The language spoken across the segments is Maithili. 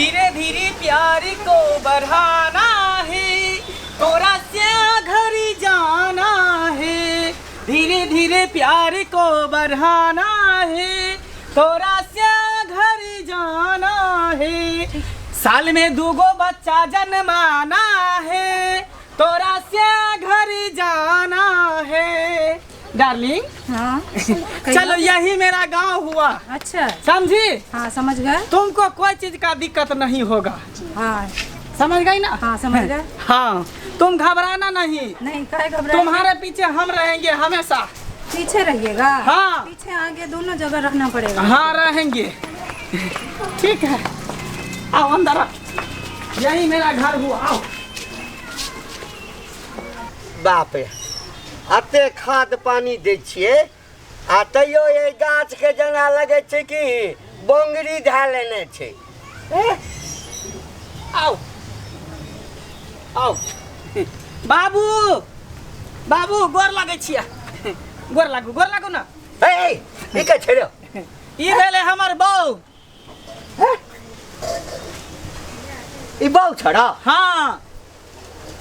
धीरे धीरे प्यार को बढ़ाना है, तोरा से घर जाना है। धीरे धीरे प्यार को बढ़ाना है, तोरा से घर जाना है। साल में दूगो बच्चा जन्माना है, तोरा से घर जाना है। डार्लिंग, हाँ, चलो यही मेरा गांव हुआ। अच्छा, समझी? हाँ समझ गए। तुमको कोई चीज का दिक्कत नहीं होगा। हाँ समझ गई ना? हाँ समझ गए। हाँ, तुम घबराना नहीं। नहीं, काहे घबराए? तुम्हारे पीछे हम रहेंगे हमेशा। पीछे रहिएगा? हाँ। पीछे आगे दोनों जगह रहना पड़ेगा। हाँ रहेंगे, ठीक है। आओ अंदर आओ, यही मेरा घर हुआ। आओ। बाप रे, एते खाद पानी दै छियै आ तैयो एहि गाछके जेना लगै छै कि बोंगरी धए लेने छै। आओ आओ बाबू, बाबू गोर लगै छियै। गोर लागू, गोर लागू ना। हे, ई के छै रे? ई भेलै हमर बहू। ई बहू छड़ा? हाँ।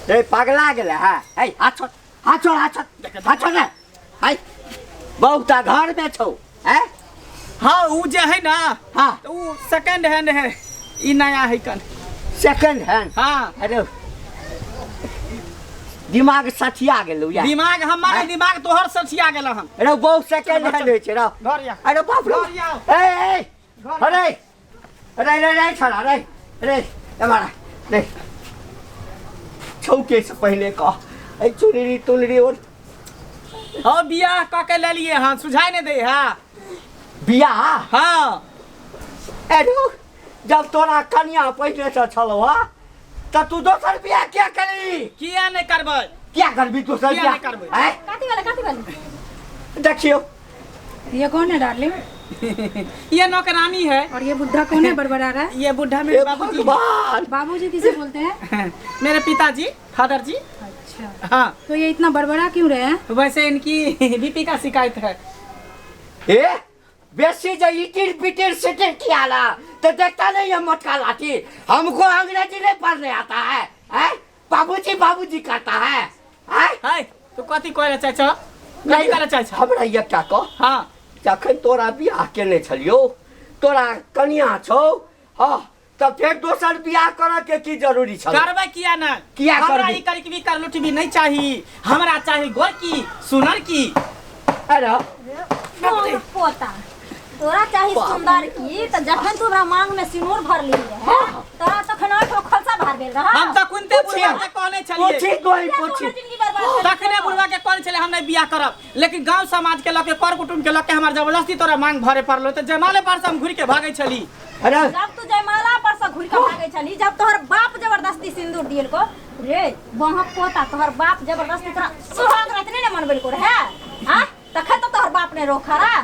रे पगला गेलै है। हे, हाथ छोड़, हाथ छोड़, हाथ छोड़, हाथ छोड़ ने। हे, बहू तऽ घर में छौ। हैं? हाँ, उ जे है ना, हाँ। तो उ सेकंड हैंड है, ई नया है कन। Second hand? हाँ। अरे दिमाग सठिया गेलौ या? दिमाग हमारे हैं? दिमाग तोहर सठिया गेल हन। अरे बहुत सेकंड हैंड होइ छै रौ। घर या। अरे बाप रे। घर या। ए, ए, घर अरे, अरे, अरे, अरे, छोड़ा, अरे, अरे, एम्हर आ, रे। छौके से पहले कह, एहि चुनरी तुनरी और हाँ, बियाह कऽ के लेलिए हन, सुझाइ नहि दै है। बियाह? हाँ। अरे जब तोरा कनिया पहले से छलौ हा, तऽ तू दोसर बियाह किया करबी? किया नहि करबै? किया करबी दोसर किया बियाह? नहि करबै? आँय? कथी वाला, कथी वाला? देखियौ। ये कौन है डार्लिंग? ये नौकरानी है। और ये बुढ़ा कौन है बड़बड़ा रहा है? ये बुढ़ा मेरे हे बाबूजी हैं। भगवान। बाबूजी किसे बोलते हैं? मेरे पिताजी, फादर जी। अच्छा। हाँ। तो ये इतना बड़बड़ा क्यों रहे हैं? वैसे इनकी बीपी का शिकायत है। ए बेसी जो इटिर पिटिर सिटिर किया ना तो देखता नहीं है मोटका लाठी। हमको अंग्रेजी नहीं पढ़ने आता है, हैं? बाबूजी बाबूजी करता है, हैं? हाय, तो कथी कहै चाहै छौ? कथी कहै चाहै छौ? हमरा एकटा कह। हाँ। जखन तोरा बियाह केने छलियौ, तोरा कनिया छौ, हाँ, तऽ फेर दोसर बियाह करऽ के की जरूरी छल? करबै किया नहि? किया हमरा करबै? ई करबी करलुटबी नहि चाही, हमरा चाही गोरकी सुनर की। अरे तोर पोता तोरा चाही सुंदर की, त जखन तू हमरा मांग में सिनूर भरली रहे तोरा तखन आठ गो खोलसा भर गेल रहा। हम त कुनते पूछी। बुढ़वा के कहने छलिए। पूछी गोई, किया तू पूछी। हमर जिंदगी बर्बाद कर तखने बुढ़वा के कहने छलिए हम नहीं बियाह करब, लेकिन गांव समाज के लके कर कुटुम के लके हमर जबरदस्ती तोरा मांग भरे पड़लो, त जयमाले पर से हम घुर के भागै छली। अरे जब तू जयमाला पर से घुर के भागै छली, जब तोहर बाप जबरदस्ती सिंदूर दियल को रे बहक पोता, तोहर बाप जबरदस्ती तोरा सुहाग रात नहीं ने मनबेल को रहे, हां? तखन तो तोहर बाप ने रोका रा।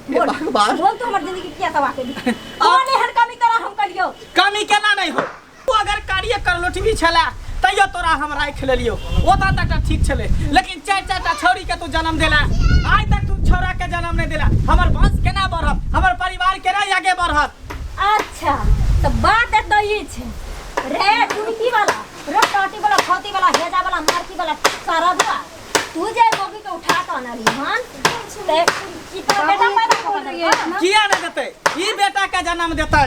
हे बोल, भगवान। बोल तू हमर जिंदगी किया तबाह केली? कौन एहन कमी तोरा हम कलियो? कमी केना नहीं हो? तू अगर कार्य कर लोटबी छला तैयो तोरा हम राखि लेलियो, ओतऽ तक तऽ ठीक छलै, लेकिन चारि चारि टा छौड़ी के तू जन्म देला, आइ तक तू छौड़ा के जन्म नहीं देला। हमर वंश केना बढ़त? हमर परिवार केना आगे बढ़त? अच्छा तो बात एतऽ ई छै रे टुनकी वाला, रे टाटी वाला, खोती वाला, हेजा वाला, मारकी वाला, सारा बुआ तू जे मौगी के उठा के अनली हन ते ई तोरा बेटा पैदा बोल कऽ रही है देलकौ? इतना? किया नहीं देतै? ई बेटा के जन्म देतै।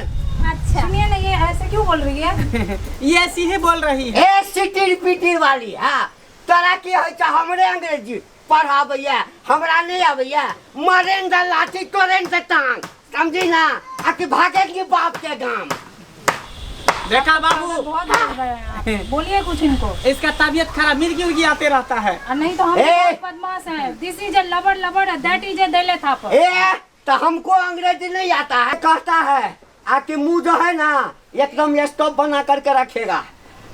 अच्छा सुनिए ना, ये ऐसे क्यों बोल रही है? ये ऐसी ही बोल रही है। ए सिटिर पिटिर वाली, हाँ तोरा की होइ छै? हमरे अंग्रेजी पढ़ाबैया, हमरा नहीं आबैया। मरेंद्र लाठी तोरेंद्र टांग, समझी ना? आ कि भागे की बाप के गाम। देखा बाबू, बहुत बोल रहे हैं आप। बोलिए कुछ इनको। इसका तबीयत खराब, मिर्गी उर्गी आते रहता है। और नहीं तो हम ए! बहुत बदमाश हैं। This is a लबड़ लबड़, that is a देले थाप। ए तो हमको अंग्रेजी नहीं आता है कहता है, आकि मुंह जो है ना एकदम स्टॉप बना करके रखेगा।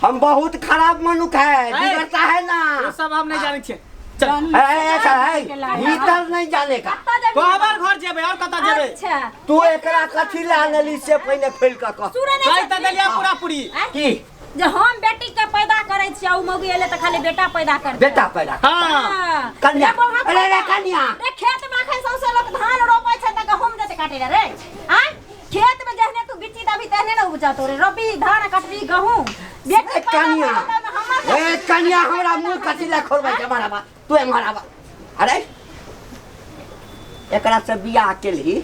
हम बहुत खराब मनुख है, ए! बिगड़ता है ना। वो सब हम नहीं जाने छे। चल। जान- ए, ए, ए, ए, भीतर नहीं जाने का। कतऽ जेबही? कोहबर घर जेबै और कतऽ जेबै? अच्छा तू एकरा कथी ले आनली से पहिने खोलि कऽ कह। सुनै नहि कहि तऽ छथिन? देलियै पूरा पूरी। आँय? की जे हम बेटी के पैदा करै छियै, उ मौगी एलै तऽ खाली बेटा पैदा करतै। बेटा पैदा कर। हाँ। कन्या। रे बौआ, अरे रे कन्या। रे खेत में अखन सौंसे लोक धान रोपै छै तऽ गहूम जेतै काटै लए रे। आँय? खेत में जहने तू बिच्ची देबही उपजबी तेहने ने उपजतो रे रोपी धान कटबी गहूम बेटी ए कनिया हमर ए कनिया हमरा मुंह कथी लए खोलबै छै एम्हर आबा तू एम्हर आबा अरे एकरा से बियाह केलही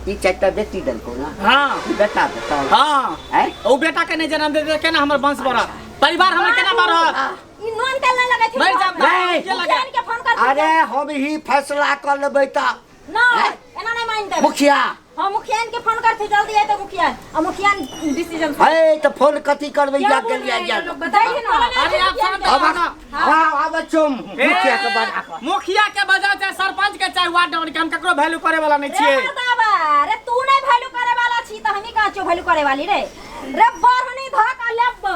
ई चारिटा बेटी देलकौ ना हाँ ई बेटा देतौ हाँ आँय ओ बेटा के नहीं जन्म दे केना हमर वंश बढ़त परिवार हमर केना बढ़त ई नोन तेल नहीं लगै छै मरि जाब नहीं। के लगे के फोन कर अरे हम ही फैसला कर लेबै तऽ ना एना नहीं मान देब मुखिया हाँ मुखियान के फोन करथे जल्दी आए तो मुखियान आ मुखियान डिसीजन हे तऽ फोन कथी करबै क्या या बोल रहे गेलियै हैं या ये लोग बताइए ना अरे आप शांत अब रहो ना। हाँ आब चुम मुखिया के बजा कऽ मुखिया के बजाय चाहे सरपंच के चाहे वार्ड मेंबर के हम ककरो वैल्यू करे वाला नहीं रे छियै मर्दाबा रे तू नहीं वैल्यू करे वाला छी त हमी कहाँ छियो वैल्यू करे वाली रे रे बढ़नी धक आ लेबौ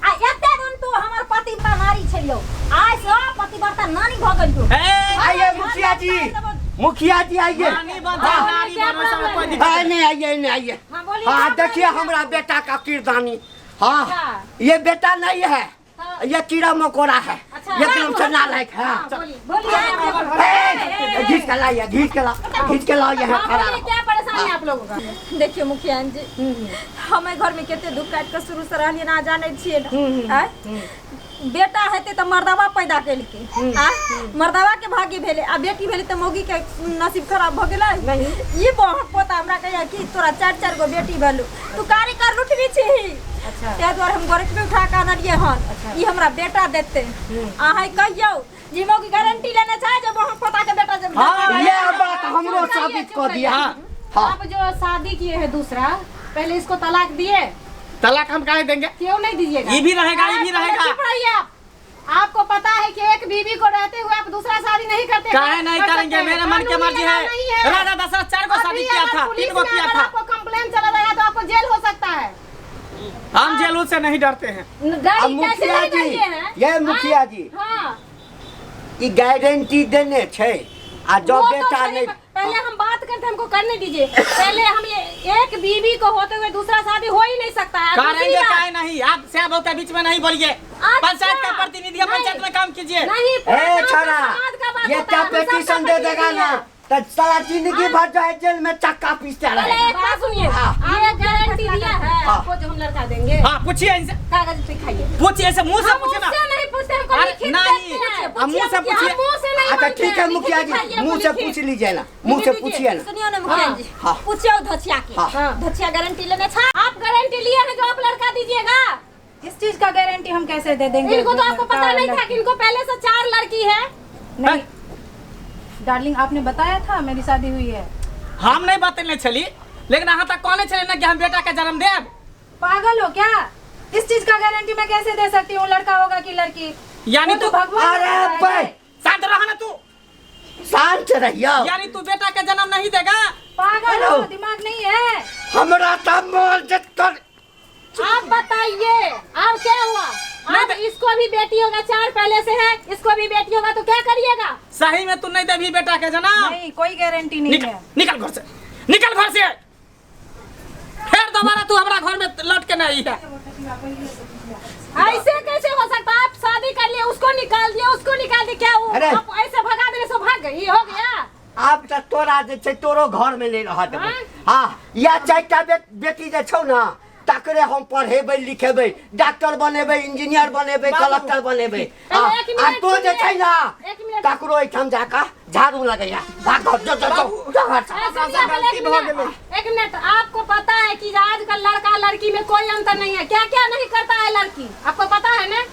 आ एते दिन तू हमर पतिव्रता नारी छलियौ आइ से पतिव्रता नानी भऽ गेलियौ ए आइए मुखिया जी मुखिया जी आइए नानी बन चाहे नारी बन ओहि सबमे कोई दिक्कत हाँ नहीं आइए नहीं आइए हाँ बोलिए हाँ क्या देखिए प्रॉब्लम है हमारा बेटा का किरदानी हाँ अच्छा। ये बेटा नहीं है हाँ। ये कीड़ा मकोड़ा है अच्छा। ये एकदम से नालायक है हाँ। बोलिए बोलिए ए, घीच के लाइए घीच के ला घीच के लाओ यहाँ हाँ, खड़ा बोलिए रहो। क्या परेशानी है आप लोगों का देखियो मुखिया जी हमें घर में कते दुख काटि कऽ शुरू से रहलियै ना जानै छियै ना आँय? बेटा हेतै तऽ मर्दवा पैदा केलकै आँय? मर्दवा के भाग्य भेलै आ बेटी भेलै तऽ मौगी के नसीब खराब भऽ गेलै ई बहक पोता हमरा कहैया कि तोरा चारि चारि गो बेटी भेलौ तू कारी कर लुटबी छिही ताहि दुआरे हम गोरखबे उठा कऽ आनलियै हन ई हमरा बेटा देतै अहाँ कहियौ जे मौगी गारंटी लेने छै जे बहक पोता के बेटा जे हाँ, ये बात हमरो चुप रहिए, साबित चुप कर दिया हाँ। हाँ आप जो शादी किए हैं दूसरा पहले इसको तलाक दिए तलाक हम काहे देंगे क्यों नहीं दीजिएगा ये भी रहेगा, ये भी आप रहेगा। चुप रहिए आप आपको पता है कि एक बीवी को रहते हुए आप दूसरा शादी नहीं करते काहे नहीं कर सकते करेंगे हैं। मेरे मन के कानूनी मर्जी अलाउ है नहीं है। राजा दशरथ चार गो शादी अभी किया अगर था पुलिस तीन गो में किया अगर था आपको कंप्लेन चला जाएगा तो आपको जेल हो सकता है हम जेल से नहीं डरते हैं डर अब कैसे मुखिया नहीं जी डरिए हैं ये मुखिया जी हाँ ई गारंटी देने छै आ जब वो तो बेटा सही नहीं पहले हम बात करते हैं, हमको करने दीजिए पहले हम ये एक बीवी को होते हुए दूसरा शादी हो ही नहीं सकता है दूसरी करेंगे बात- काहे नहीं आप से बहुत बीच में नहीं बोलिए पंचायत का प्रतिनिधि है नहीं। पंचायत में काम कीजिए नहीं ए पूरा गाँव का छोरा समाज का बात ये होता क्या है, हम सबका पिटीशन दे देगा प्रतिनिधि ना है। तो साला जिंदगी भर जो है जेल में चक्का पीसते पहले रहेगा एक बात सुनिए हाँ। ये गारंटी दिया है हाँ। आपको जो हम लड़का देंगे हाँ पूछिए इनसे कागज दिखाइए पूछिए ऐसे मुंह से हम पूछिए ना उससे नहीं पूछते हमको अरे लिखित नहीं, देते हैं। हम मुंह से पूछिए। हम मुंह से नहीं अच्छा मांगते ठीक है हैं, मुखिया लिखित जी दिखाइए, मुंह से लिखित। पूछ लीजिए ना मुंह से लिखित पूछिए ना सुनियो ने मुखिया जी हाँ। पूछियो धोछिया के हाँ। धोछिया गारंटी लेने छा आप गारंटी लिए हैं जो आप लड़का दीजिएगा इस चीज का गारंटी हम कैसे दे देंगे इनको तो आपको लड़का पता नहीं था लड़की- कि इनको पहले से चार लड़की है नहीं डार्लिंग आपने बताया था मेरी शादी हुई है हम नहीं बतेने छली लेकिन अहाँ तक कहने छली ना कि हम बेटा के जन्म देब पागल हो क्या इस चीज का गारंटी मैं कैसे दे सकती हूँ लड़का होगा कि लड़की यानी वो तो तू भगवान अरे बताएगा। भाई शांत रह ना तू शांत रहियो यानी तू बेटा के जन्म नहीं देगा पागल हो हेलो। दिमाग नहीं है हमरा तो मोर जत्तर आप बताइए आप क्या हुआ नहीं आप इसको भी बेटी होगा चार पहले से है इसको भी बेटी होगा तो क्या करिएगा सही में तू नहीं देबी बेटा के जन्म नहीं कोई गारंटी नहीं निकल है निकल घर से निकल घर से फिर दोबारा तू हमरा घर में लौट के नहीं है ऐसे कैसे हो सकता है? आप शादी कर लिए उसको निकाल दिया उसको निकाल दिया क्या वो अरे। आप ऐसे भगा देने से भाग गई हो गया आब तऽ तोरा जे छै तोरो घर में नहीं रह देबो आँय? हाँ या चारिटा बेटी जे छौ ना तकरे हम पढ़ेबै लिखेबै डॉक्टर बनेबै इंजीनियर बनेबै बाबू। कलेक्टर बनेबै पहले हाँ, एक आ मिनट तू जे सुनिए। छै ना एक मिनट। तकरो एहिठाम जाकऽ झाड़ू लगैया भाग घर जो जो जो जो घर से। अरे सुनिए, पहले गलती एक भऽ मिनट, एक मिनट आपको पता है कि आजकल लड़का लड़की में कोई अंतर नहीं है क्या क्या नहीं करता है लड़की आपको पता है ना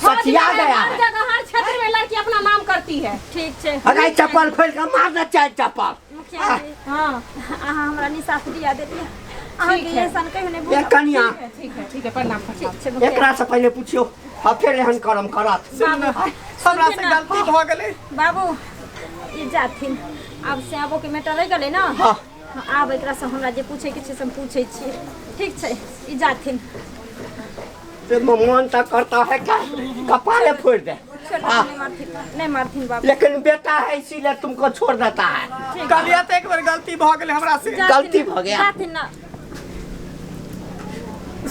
हर सठिया जगह- गया हर है। जगह हर क्षेत्र में लड़की अपना नाम करती है ठीक छै अरे चप्पल खोलि कऽ मार दे चारि चप्पल मुखिया जी हाँ अहाँ हमरा निसाफ दिया देलियै अहाँके ठीक है। एहसान कहियो नहि ए भूलब कनिया ठीक है ठीक है प्रणाम प्रणाम ठीक छै मुखिया एकरा से पहिले पुछियो आ फेर एहन करम करत हमरा से गलती भऽ गेलै बाबू ई जाथिन आब श्यामो के मेटर रहि गेलै ने हाँ। आब एकरा से हमरा जे पूछे के छै से हम पूछै छियै ठीक छै ई जाथिन से मन तऽ करता है क्या कपाले फोड़ दे चलो हाँ। नहीं मारथिन नहीं मारथिन बाबू लेकिन बेटा है इसीलिए तुमको छोड़ देता है कहलियै तऽ एक बेर गलती भऽ गेलै हमरा से जाथिन गलती भऽ गया। जाथिन ना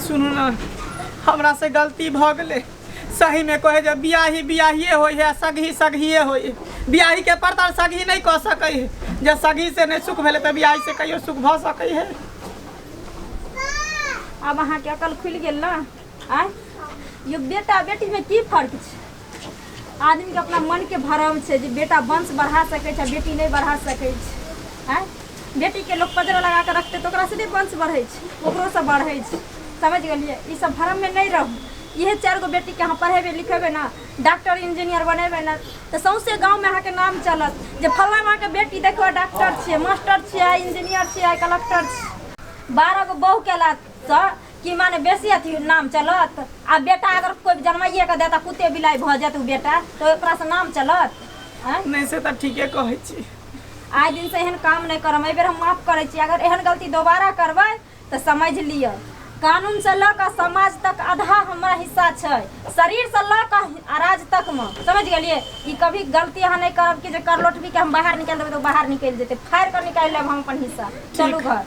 सुनू ना हमरा से गलती भऽ गेलै सही में कहे जे बियाही बियाहिए होइ है सगही सगहिए होइ है। बियाही के पड़ताल सगही नहीं कऽ सकै है जे सगही से नहीं सुख भेलै तऽ बियाही से कहियो सुख भऽ सकै है आब अहाँके अकल खुलि गेल ने? आँय यो, बेटा बेटीमे की फर्क छै? आदमीके अपना मनके भरम छै जे बेटा वंश बढ़ा सकै छै, बेटी नहि बढ़ा सकै छै। आँय, बेटीके लोक पजरा लगा कऽ रखतै तऽ ओकरासँ नहि वंश बढ़ै छै, ओकरोसँ बढ़ै छै। समझि गेलियै? ई सब भरममे नहि रहू। इहे चारि गो बेटीके अहाँ पढ़ेबै लिखेबै ने, डॉक्टर इंजीनियर बनेबै ने, तऽ सौंसे गाँवमे अहाँके नाम चलत जे फल्लाँ बेटी देखो डॉक्टर छियै, मास्टर छियै, इंजीनियर छियै, कलेक्टर छियै। 12 गो बहु केलासँ कि माने बेसी अथी नाम चलत? आ बेटा अगर कोइ जन्माइए कऽ देत आ कुत्ते बिलाइ भऽ जायत ओ बेटा, तऽ ओकरासँ नाम चलत? आँय? नहि, से तऽ ठीके कहै छी। आइ दिनसँ एहन काम नहि करब। एहि बेर हम माफ करै छी। अगर एहन गलती दोबारा करबै तऽ समझि लिअ, कानूनसँ लऽ कऽ समाज तक आधा हमरा हिस्सा छै, शरीरसँ लऽ कऽ आ राज तकमे। समझि गेलियै? ई कभी गलती अहाँ नहि करब कि जे करलोटबीके हम बाहर निकालि देबै तऽ ओ बाहर निकलि जेतै। फाड़ि कऽ निकालि लेब हम अपन हिस्सा। चलू घर।